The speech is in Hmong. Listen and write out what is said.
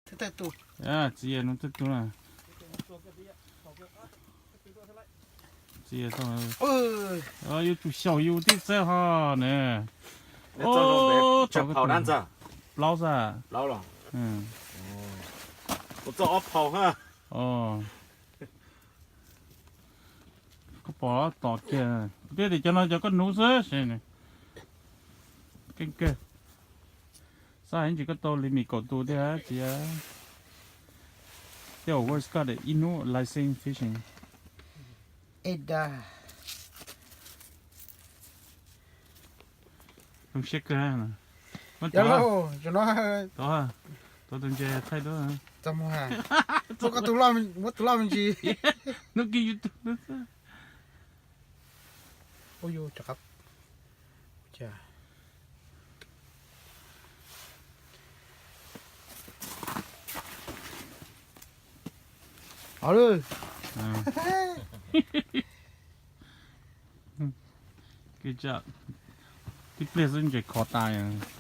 Txiv yawg no twb tu na. Txiv yawg tau, yuav tsum xyaum yus tib txav ho na. Plaub xwb. Koj pom tom kiag, kuv thiaj tias cov no cov koj nuv xwb. Keej kawg. Xav hais ntsis koj tau li mis kaum tus thiab txiv. Tej uas work koj de ib hnub license fishing. Eda. Zoo siab kawg. Tov, tov tus ntses thaij duab. Muab tus loj me ntsis. Hnub kib YouTube. Tib pliag xwb ntses khov tas.